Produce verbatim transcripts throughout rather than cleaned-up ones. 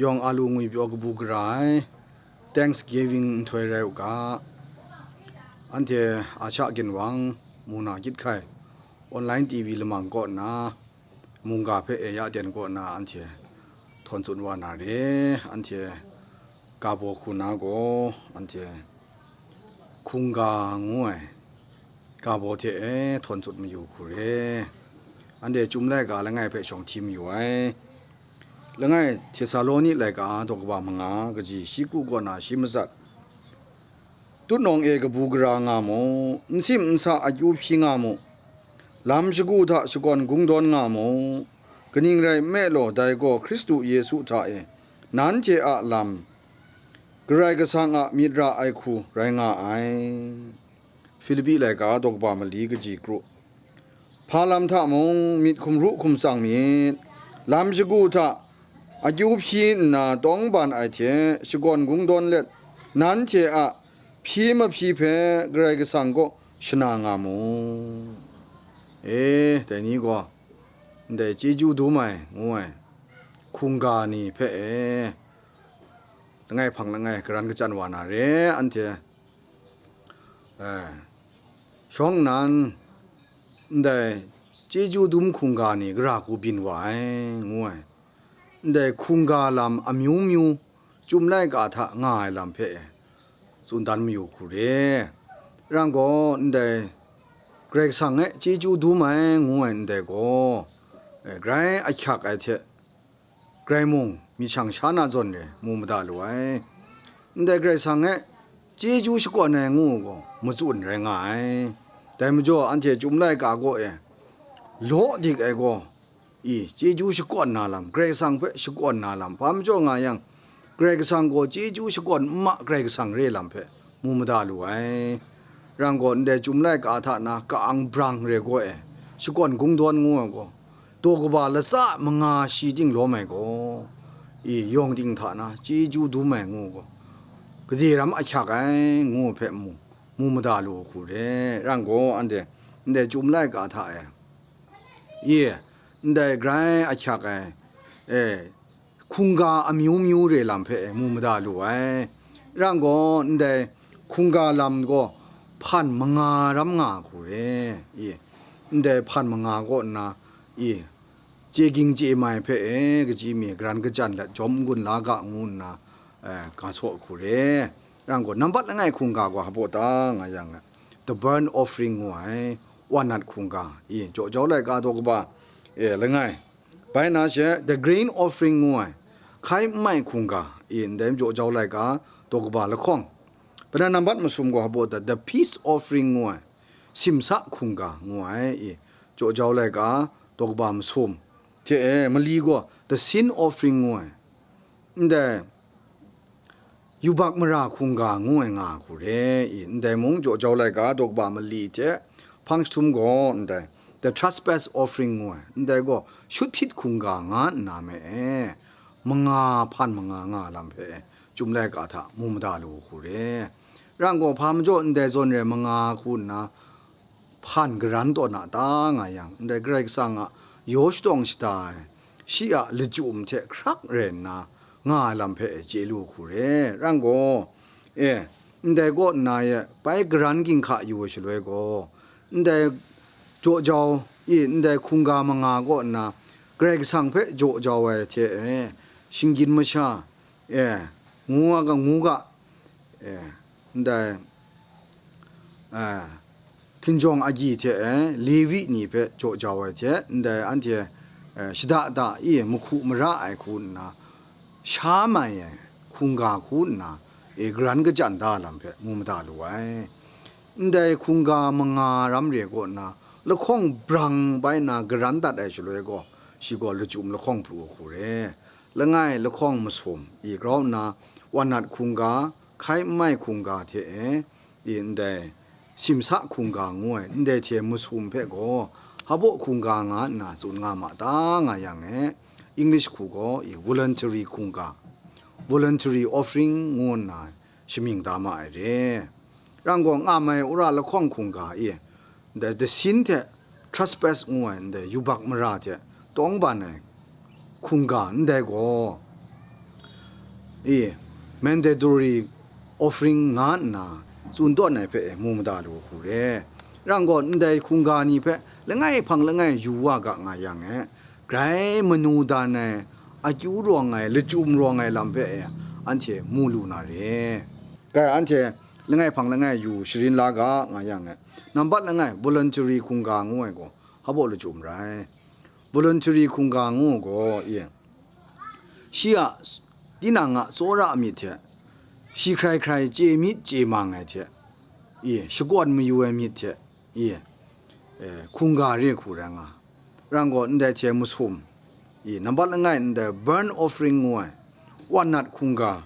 Yawng a lu ngwi pyaw kabu gara ai Thanksgiving nhtoi rai u ga, anhte Asha ginwang, mung na gyit hkai, online T V lamang kaw nna, mungga hpe e ya den kaw nna anhte htawn tsun wa na re. Anhte ga baw hku na gaw, anhte hkungga ngu ai ga baw hte e htawn tsun mayu hku re. Anhte Chyum laika langai hpe shawng hti mayu ai. Langai Htesaloni laika daw kaba manga, kaji shi kru kaw na shi matsat. Tutnawng e kabu gara nga mu, nsim nsa akyu hpyi nga mu, lam shagu hta shakawn kungdawn nga mu, kaning rai nme law, dai gaw Hkristu Yesu hta e nanhte a lam, Karai Kasang a myit ra ai hku rai nga ai. Hpilipi laika daw kaba mali, kaji kru. Hpa lam hta mung myit hkum ru hkum tsang myit. Lam shagu hta akyu hpyi nna tawngban ai hte shakawn kungdawn let, nanhte a hpyi mahpyi hpe Karai Kasang kaw shana nga mu. E, dai ni gaw ndai chyeju dum ai ngu ai hkungga ni hpe e, langai hpang langai garan kachyan wa na re, anhte. E, shawng nnan, ndai chyeju dum hkungga ni gara hku byin wa ai, ngu ai. Ndai hkungga lam amyu myu Chyum laika hta nga ai lam hpe e, tsun dan mayu hku re. Rai gaw, ndai Karai Kasang e chyeju dum ai, ngu ai ndai gaw, e, grai ahkyak ai hte, grai mung myit shang sha na zawn re mu mada lu ai. Ndai Karai Kasang e chyeju shakawn ai ngu gaw matsun rai nga ai. Dai majaw, anhte Chyum laika kaw e law dik ai gaw, i, chyeju shakawn na lam, Karai Kasang hpe shakawn na lam, hpa majaw nga yang, Karai Kasang gaw chyeju shakawn n ma Karai Kasang re lam hpe mu mada lu ai. Rai gaw, ndai Chyum laika hta na ka-ang brang re gaw e, shakawn kungdawn ngu ai gaw, daw kaba latsa manga shi ting lawm ai gaw, i, yawng ting hta na chyeju dum ai ngu gaw, gade ram ahkyak ai ngu hpe mu, mu mada lu hku re. Rai gaw, anhte ndai Chyum laika hta e, i, ndai grai ahkyak ai, e, hkungga amyu myu re lam hpe e mu mada lu ai. Rai gaw, ndai hkungga lam gaw hpan manga ram nga hku re. I, ndai hpan manga kaw nna, i, chye ging chye mai hpe e, kachyi mi garan kachyan let jawm n-gun la ga ngu nna, e, ga saw hku re. Rai gaw, nambat langai hkungga gaw hpa baw ta nga yang, the burnt offering ngu ai, wan nat hkungga, i, jaw jau laika daw kaba, e, langai. Bai na she, the grain offering ngu ai, hkai n mai hkungga, i, ndai jaw jau laika daw kaba lahkawng. Bai na nambat masum gaw hpa baw ta, the peace offering ngu ai, simsa hkungga ngu ai, i, jaw jau laika daw kaba masum. Hte e, mali gaw, the sin offering ngu ai. Ndai yubak mara hkungga ngu ai nga hku re, i, ndai mung jaw jau laika daw kaba mali hte hpang jahtum gaw, ndai the trespass offering ngu ai, ndai gaw shut hpyit hkungga nga nna me e, manga hpan manga nga lam hpe e, Chyum laika hta mu mada lu hku re. Rai gaw, hpa majaw ndai zawn re manga hku nna, hpan garan tawn a ta nga yang, ndai Karai Kasang a yaw shadawng shada ai, shi a lachyum hte hkrak rai nna nga ai lam hpe chye lu hku re. Rai gaw, e, ndai kaw nna e, bai garan ginhka yu ai shaloi gaw, ndai jaw jau, i, ndai hkungga manga kaw nna Karai Kasang hpe jaw jau ai hte e, shinggyim masha, e, ngu a ga, ngu ga, e, ndai, e, hkinjawng agyi hte, e, Levi ni hpe jaw jau ai hte, ndai anhte, e, shada da i mahku mara ai hku nna, sha mai ai hkungga hku nna, e, garan kachyan da lam hpe mu mada lu ai. Ndai hkungga manga ram re kaw nna, lahkawng brang bai nna garan dat ai shaloi gaw, shi gaw lachyum lahkawng pru hku re. Langai lahkawng masum, i grau nna, wan nat hkungga, hkai n mai hkungga hte e, i ndai simsa hkungga ngu ai, ndai hte masum hpe gaw, hpa baw hkungga nga nna tsun nga ma ta nga yang e, English hku gaw, i voluntary hkungga, voluntary offering ngu nna shamying da ma ai re. Rai gaw, nga mai ura lahkawng hkungga e, ndai the sin hte trespass ngu ai, ndai yubak mara hte tawngban ai hkungga ndai gaw, e, mandatory offering nga nna tsun tawn ai hpe mu mada lu hku re. Rang gaw, ndai hkungga ni hpe langai hpang langai yu wa ga nga yang e, grai manu dan ai, akyu rawng ai, lachyum rawng ai lam hpe e, anhte mu lu na re. Grai anhte langai hpang langai yu sharin la ga nga yang e, nambat langai voluntary hkungga ngu ai gaw, hpa baw lachyum rai. Voluntary hkungga ngu gaw, e, shi a s-, tinang a tsawra myit hte, shi hkrai hkrai chye myit chye mang ai hte, e, shakawn mayu ai myit hte, e, e, hkungga re hku rai nga. Rang gaw, ndai hte masum, e, nambat langai ndai burnt offering ngu ai, wan nat hkungga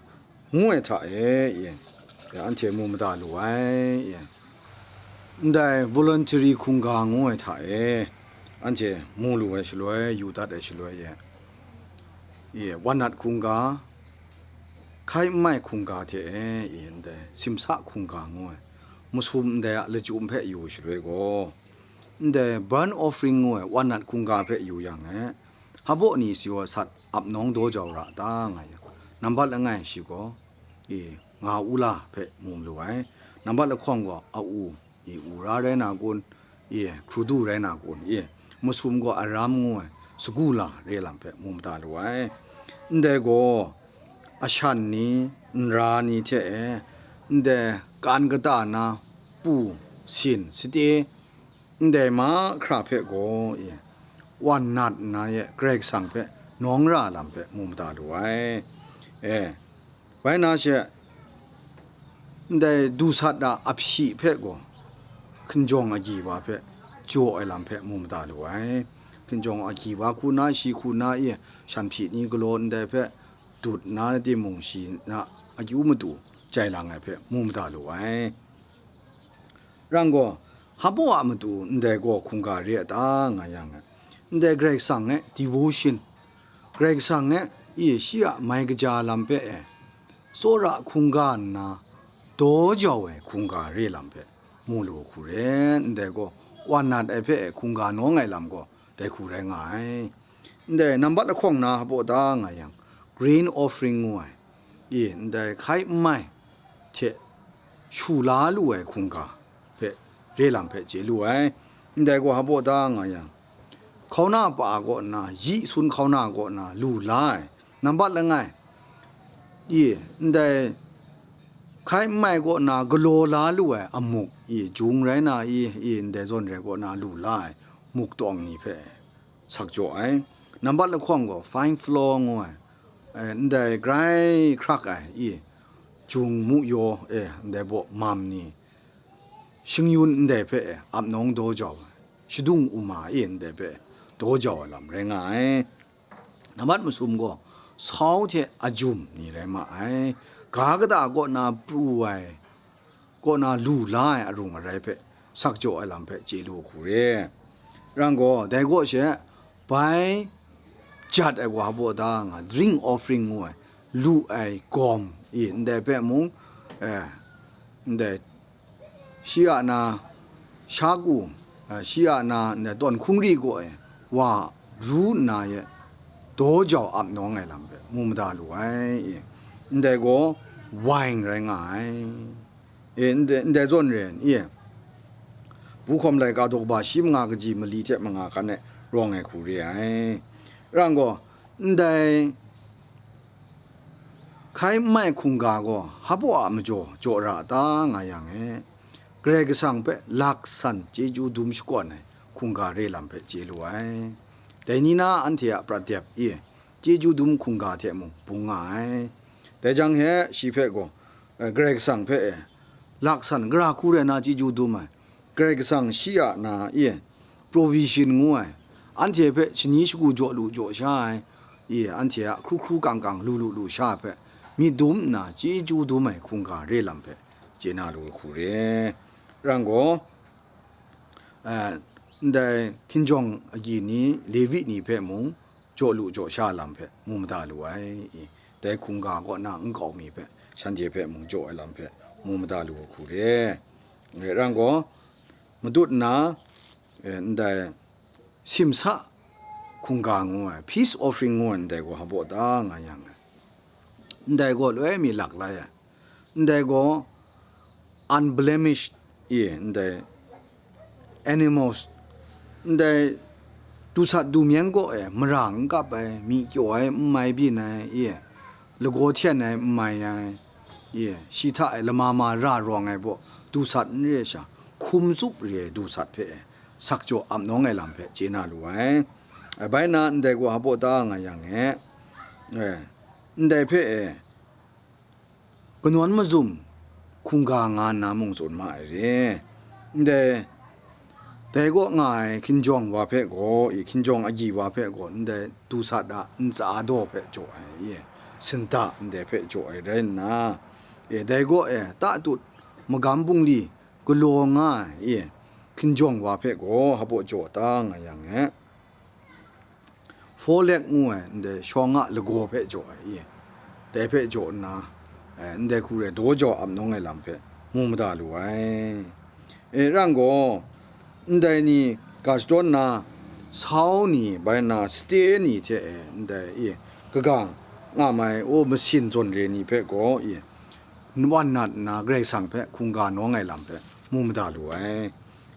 ngu ai hta e, e, e, anhte mu mada lu ai, e. Ndai voluntary hkungga ngu ai hta e, anhte mu lu ai shaloi, yu dat ai shaloi e, e, wan nat hkungga, hkai n mai hkungga hte e, e, ndai simsa hkungga ngu ai, masum ndai a lachyum hpe yu ai shaloi gaw, ndai burnt offering ngu ai wan nat hkungga hpe yu yang e, hpa baw ni si wa sat ap nawng daw jau ra ta nga yang, nambat langai shi gaw, e, nga u la hpe mu malu ai. Nambat lahkawng gaw, a u, e, ura rai na kun, e, hkrudu rai na kun, e, masum gaw aram ngu ai, sagu la re lam hpe mu mada lu ai. Ndai gaw, ashan ni, nra ni hte e, ndai kan kata na, pu, sin, sate, ndai mahkra hpe gaw, e, wan nat nna e, Karai Kasang hpe nawng ra lam hpe mu mada lu ai. E, bai na she, ndai dusat a ahpyi hpe gaw, hkinjawng agyi wa hpe jaw ai lam hpe mu mada lu ai. Hkinjawng agyi wa hku na, shi hku na, e, shan hpyi ni galaw ndai hpe dut nna timung, shi na akyu matu jai lang ai hpe mu mada lu ai. Rang gaw, hpa baw a matu ndai gaw hkungga re a ta nga yang e, ndai Karai Kasang e devotion, Karai Kasang e, e, shi a mai kaja lam hpe e, tsawra hkungga nna daw jau ai hkungga re lam hpe mu lu hku re. Ndai gaw, wan nat ai hpe e hkungga nawng ai lam gaw, dai hku rai nga ai. Ndai nambat lahkawng na hpa baw ta nga yang, grain offering ngu ai, e, ndai hkai n mai hte shu la lu ai hkungga hpe re lam hpe chye lu ai. Ndai gaw hpa baw ta nga yang, hkauna pa kaw nna, yi sun hkauna kaw nna lu la ai, nambat langai, e, ndai hkai n mai kaw nna galaw la lu ai amuk, e, jung rai na, e, e, ndai zawn rai kaw nna lu la ai muk tawng ni hpe sak jaw ai. Nambat lahkawng gaw fine flour ngu ai, e, ndai grai hkrak ai, e, jung mu yaw, e, ndai baw mam ni, shingyun ndai hpe, e, ap nawng daw jau ai, shadung uma, e, ndai hpe daw jau ai lam rai nga ai. Nambat masum gaw, sau hte ajum ni rai ma ai. Ga kata kaw na pru ai, kaw na lu la ai arung arai hpe sak jaw ai lam hpe chye lu hku re. Rang gaw, dai kaw she, bai jat ai wa baw da nga, drink offering ngu ai, lu ai gawm, e, ndai hpe mung, e, ndai shi a na, sha ku, e, shi a na, ndai tawn hkungri gaw e, wa ru nna ye, daw jau ap nawng ai lam hpe mu mada lu ai, e. Ndai gaw, wine rai nga ai, e, ndai, ndai zawn re, e. Pu hkawm laika daw kaba shi manga kaji mali hte manga hkan e rawng ai hku re ai. Rang gaw, ndai hkai n mai hkungga gaw hpa baw a majaw jaw ra ta nga yang e, Karai Kasang hpe laksan chyeju dum shakawn ai hkungga re lam hpe chye lu ai. Dai ni na anhte a prat dep e, chyeju dum hkungga hte mung bung nga ai. Dai jang he shi hpe gaw, e, Karai Kasang hpe e, laksan gara hku rai na chyeju dum ai, Karai Kasang shi a na e, provision ngu ai, anhte hpe shani shagu jaw lu jaw sha ai, e, anhte a hkru hkru kang kang lu lu lu sha hpe, myit dum nna chyeju dum ai hkungga re lam hpe chye na lu hku re. Rang gaw, e, ndai hkinjawng agyi ni, Levi ni hpe mung, jaw lu jaw sha lam hpe mu mada lu ai, e, dai hkungga kaw na nkau mi hpe, shanhte hpe mung jaw ai lam hpe mu mada lu hku re. Rai rang gaw, matut nna, e, ndai simsa hkungga ngu ai, peace offering ngu ai ndai gaw hpa baw da nga yang ai. ndai gaw loi mi lak lai ai. Ndai gaw unblemished, i, ndai animals, ndai dusat dumyeng kaw e mara n kap ai, myi kyaw ai, n mai byin ai, i, lagaw hten ai, n mai ai, i, shi hta e lama ma ra rawng ai baw dusat n re ai sha, hkum tsup re ai dusat hpe e sakjaw ap nawng ai lam hpe chye na lu ai. Bai na ndai gaw hpa ta nga yang e, e, ndai hpe e, kanawn mazum hkungga nga nna mung tsun ma ai re. Ndai, dai kaw nga ai hkinjawng wa hpe gaw, i, hkinjawng agyi wa hpe gaw, ndai dusat a ntsa daw hpe jaw ai, i, sinda ndai hpe jaw ai rai nna, e, dai kaw e tatut magam bungli galaw nga ai, i, hkinjawng wa hpe gaw hpa jaw ta nga yang e. Four leg ngu ai ndai shawng a lagaw hpe jaw ai, i, dai hpe jaw nna, e, ndai hku re daw jau ap nawng ai lam hpe mu mada lu ai. E, rang gaw, ndai ni ga shadawn na, sau ni, bai na, sate ni hte e, ndai, i, kaga nga mai, o, masin zawn re ni hpe gaw, i, wan nat nna Karai Kasang hpe hkungga nawng ai lam hpe mu mada lu ai.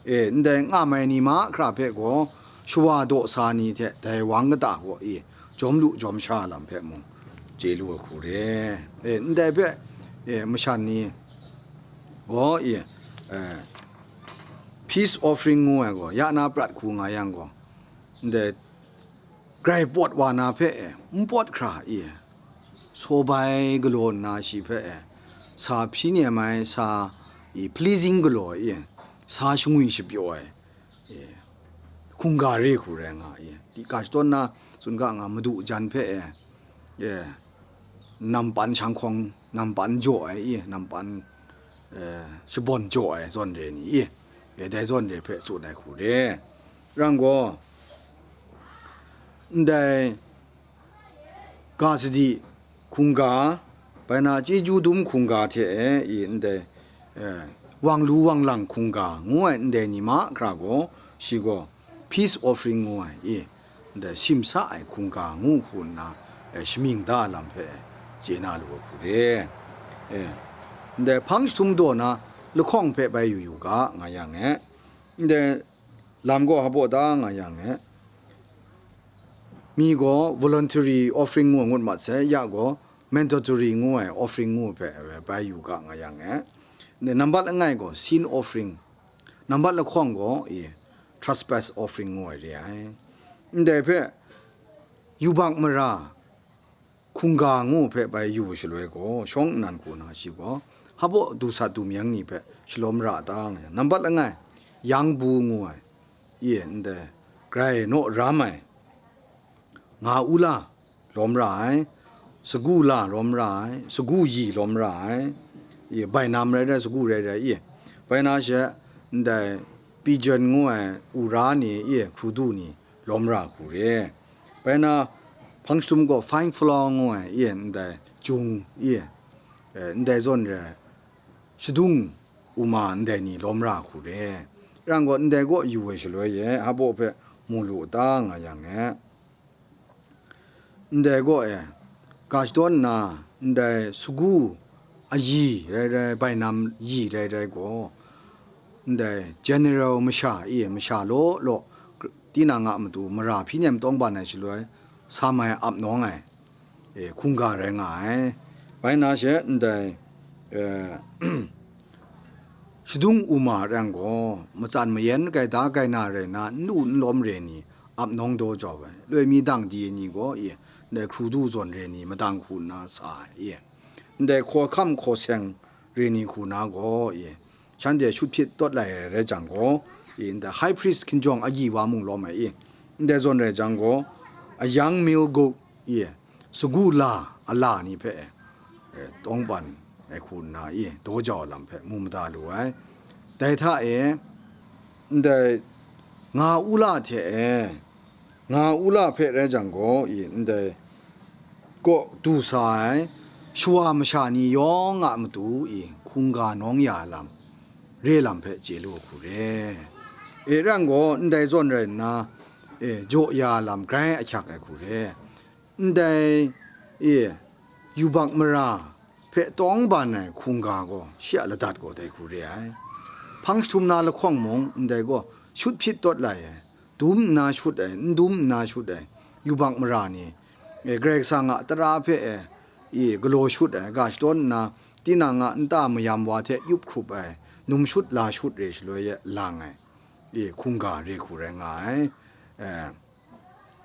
E, ndai nga mai ni mahkra hpe gaw, shawa daw sa ni hte dai wang kata gaw, e, jawm lu jawm sha lam hpe mung chye lu ai hku re. E, ndai hpe, e, masha ni gaw, e, e, peace offering ngu ai gaw, ya na prat hku nga yang gaw, ndai grai pawt wa na hpe e, n pawt hkra, i, saw bai galaw nna shi hpe e, sa hpyi nem ai, sa, i, pleasing galaw, i, sa shangwi shapyaw ai, i, hkungga re hku rai nga, i, di ga shadawn na tsun ga nga madu jan hpe e, e, nampan shanghkawng, nampan jaw ai, i, nampan, e, shabawn jaw ai zawn re ni, i, e, dai zawn re hpe tsun ai hku re. Rang gaw, ndai ga sadi hkungga, bai na chyeju dum hkungga hte e, i, ndai, e, wang lu wang lang hkungga ngu ai ndai ni mahkra gaw, shi gaw peace offering ngu ai, i, ndai simsa ai hkungga ngu hku nna, e, shamying da lam hpe chye na lu ai hku re. E, ndai hpang jahtum daw na lahkawng hpe bai yu yu ga, nga yang e, ndai lam gaw hpa ta nga yang e, mi gaw voluntary offering ngu ngut mat sai, ya gaw mandatory ngu ai offering ngu hpe bai yu ga, nga yang e, nambat langai gaw sin offering, nambat lahkawng gaw, i, trespass offering ngu ai re ai. Ndai hpe yubak mara hkungga ngu hpe bai yu shaloi gaw, shawng nnan hku na shi gaw, hpa dusat dumyeng ni hpe shalawm ra ta nga yang, nambat langai, yang bu ngu ai, i, ndai, grai naw ram ai, nga u la lawm ra ai, sagu la lawm ra ai, sagu yi lawm ra ai, i, bai nam rai rai, sagu rai rai, i, bai na she, ndai, pigeon ngu ai, u ra ni, i, hkrudu ni, lawm ra hku re. Bai na, hpang jahtum gaw fine flour ngu ai, i, ndai, jung, i, e, ndai zawn re, shadung, uma ndai ni lawm ra hku re. Rang gaw, ndai gaw yu ai shaloi e, hpa hpe mu lu ta nga yang e, ndai gaw e, ga shadawn nna, ndai sagu ayi rai rai, bai nam yi rai rai gaw, ndai general masha, i, masha law law, tinang a matu mara hpyi nem tawngban ai shaloi, sa mai ap nawng ai, e, hkungga rai nga ai. Bai na she ndai, e, shadung uma rai yang gaw, matsan mayan gaida gaina rai na, n lu n lawm re ni ap nawng daw jau ai. Loi mi dang di ai ni gaw, i, ndai hkrudu zawn re ni madang hku nna sa ai, i, ndai hkawhkam hkawseng re ni hku na gaw, i, shanhte shut hpyit tawt lai ai rai jang gaw, i, ndai high priest hkinjawng agyi wa mung lawm ai, i, ndai zawn rai jang gaw, a young male goat, i, sagu la, a la ni hpe, e, tawngban ai hku nna, i, daw jau lam hpe mu mada lu ai. Dai hta e, ndai nga u la hte e, nga u la hpe rai jang gaw, i, ndai kaw du sa ai shawa masha ni yawng a matu, i, hkungga nawng ya lam, re lam hpe chye lu ai hku re. E, rang gaw, ndai zawn rai nna, e, jaw ya lam grai ahkyak ai hku re. Ndai, e, yubak mara hpe tawng ban ai hkungga gaw shi a ladat gaw dai hku re ai. Hpang jahtum na lahkawng mung ndai gaw shut hpyit tawt lai ai, dum nna shut ai, n dum nna shut ai, yubak mara ni, e, Karai Kasang a tara hpe e, e, galaw shut ai, ga shadawn nna, tinang a nta mayam wa hte yup hkrup ai, num shut la shut re shaloi e lang ai, e, hkungga re hku rai nga ai. E,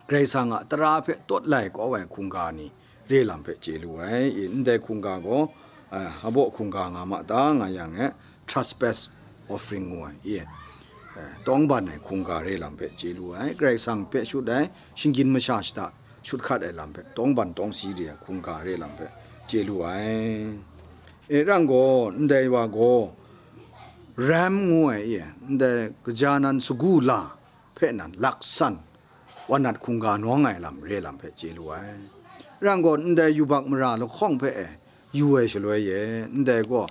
Karai Kasang a tara hpe tawt lai kau ai hkungga ni re lam hpe chye lu ai. E, ndai hkungga gaw, e, hpabaw hkungga nga ma ta nga yang e, trespass offering ngu ai, e, e, tawng ban ai hkungga re lam hpe chye lu ai. Karai Kasang hpe shut ai, shinggyim masha shada shut hkat ai lam hpe, tawng ban tawng si re ai hkungga re lam hpe chye lu ai. E, rang gaw, ndai wa gaw, ram ngu ai, e, ndai kaja nan sagu la hpe nan laksan, wan nat hkungga nawng ai lam re lam hpe chye lu ai. Rang gaw, ndai yubak mara lahkawng hpe e, yu ai shaloi e, ndai gaw,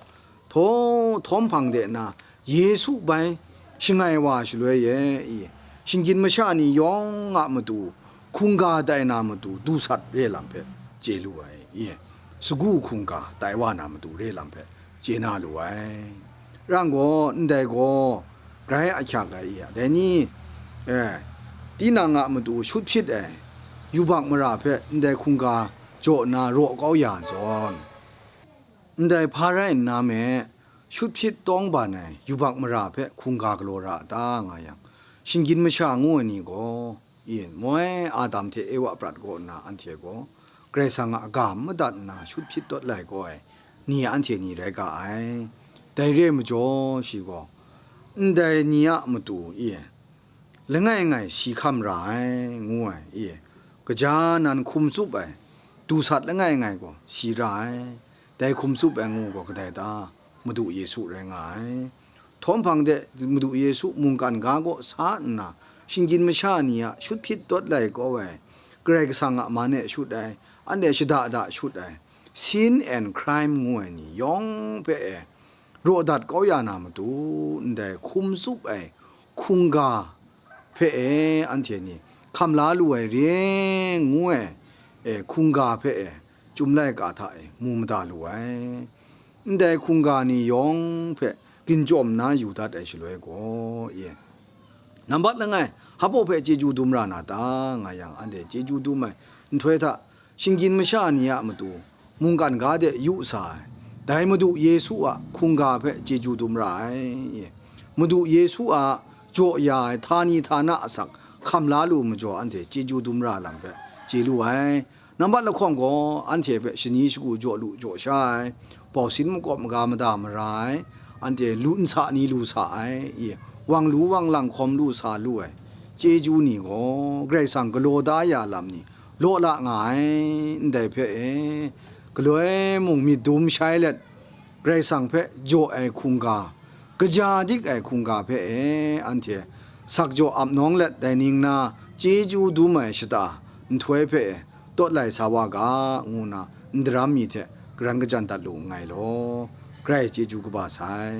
htaw, htawm hpang de na, Yesu bai shangai wa shaloi e, i, shinggyim masha ni yawng a matu, hkungga tai na matu, du sat re lam hpe chye lu ai, i, sagu hkungga tai wa na matu re lam hpe chye na lu ai. Rang gaw, ndai gaw, grai ahkyak ai, i, dai ni, e, tinang a matu shut hpyit ai, yubak mara hpe ndai hkungga jaw na raw kau ya zawn, ndai hpa rai nna me, shut hpyit tawng ban ai yubak mara hpe hkungga galaw ra a ta nga yang, shinggyim masha ngu ai ni gaw, e, moi Adam hte Ewa prat kaw nna anhte gaw Karai Kasang a ga n madat nna shut hpyit tawt lai kau ai ni anhte ni rai ga ai. Dai re ai majaw, shi gaw, ndai ni a matu, e, langai ngai shi hkam ra ai, ngu ai, e, kaja nan hkum tsup ai, du sat langai ngai gaw shi ra ai. Dai hkum tsup ai ngu gaw kadai ta? Madu Yesu rai nga ai. Htawm hpang de Madu Yesu mungkan ga kaw sa nna, shinggyim masha ni a shut hpyit tawt lai kau ai, Karai Kasang a man e shut ai, anhte shada da shut ai, sin and crime ngu ai ni yawng hpe e, raw dat kau ya na matu, ndai hkum tsup ai hkungga hpe e, anhte ni hkam la lu ai re ngu ai, e, hkungga hpe e, Chyum laika hta e mu mada lu ai. Ndai hkungga ni yawng hpe ginjawm na yu dat ai shaloi gaw, e, nambat langai, hpabaw hpe chyeju dum ra na ta, nga yang, anhte chyeju dum ai nhtoi hta, shinggyim masha ni a matu mungkan ga de yu sa ai, dai Madu Yesu a hkungga hpe chyeju dum ra ai, e, Madu Yesu a jaw ya ai htani htana asak hkam la lu majaw, anhte chyeju dum ra lam hpe chye lu ai. Nambat lahkawng gaw, anhte hpe shani shagu jaw lu jaw sha ai, bausin makawp maga mada mara ai, anhte lu nsa ni lu sa ai, i, wang lu wang lang hkawm lu sa lu ai, chyeju ni gaw, Karai Kasang galaw da ya lam ni law la nga ai, ndai hpe e, galoi mung myit dum shai let, Karai Kasang hpe jaw ai hkungga, kaja dik ai hkungga hpe e, anhte sakjaw ap nawng let, dai ning na chyeju dum ai shata nhtoi hpe e, tawt lai sa wa ga, ngu nna n daram mi hte karan kajan dat lu nngai law, grai chyeju kaba sai.